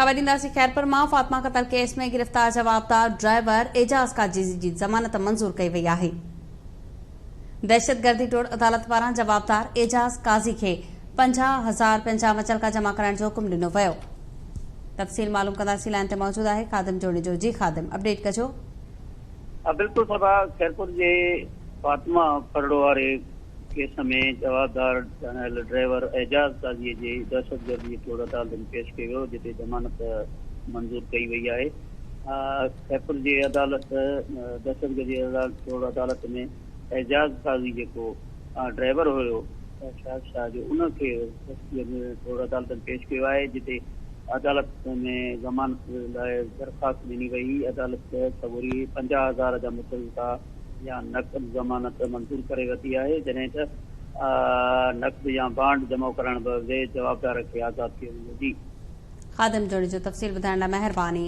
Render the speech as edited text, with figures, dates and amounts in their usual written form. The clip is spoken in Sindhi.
خبر ڏينداسين خيرپور مان فاطمه قتل ڪيس ۾ گرفتار جوابدار ڊرائيور اعجاز قاضي جي ضمانت منظور ڪئي وئي آهي. دهشتگردي ٽوڙ عدالت پاران جوابدار اعجاز قاضي کي 50 هزار رپين جا مچلڪا جمع ڪرائڻ جو حڪم ڏنو ويو. تفصيل معلوم ڪنداسين لائين تي موجود آهي خادم جوڻيجو جي خادم اپڊيٽ ڪجو. بلڪل صبا خيرپور جي فاطمه ڦرڙو واري ڪيس ۾ جوابدار ڄاڻايل ڊرائيور اعجاز قاضي جي دهشتگردي ٽوڙ عدالت ۾ پيش ڪيو ويو جتي ضمانت منظور ڪئي وئي آهي. خيرپور جي عدالت دهشتگردي ٽوڙ عدالت ۾ اعجاز قاضي جيڪو ڊرائيور هيو شاهد شاهه جو ان کي دهشتگردي ٽوڙ عدالت ۾ پيش ڪيو آهي جتي عدالت ۾ ضمانت لاء درخواست ڏني وئي عدالت سڳوري 50 هزار جا مچلڪا يا نقد ضمانت منظور ڪري ورتي آهي، جڏهن ته نقد يا بانڊ جمع ڪرائڻ بعد جوابدار کي آزاد ڪيو ويندو. جي. خادم جوڻيجو تفصيل ٻڌائڻ لاء مهرباني.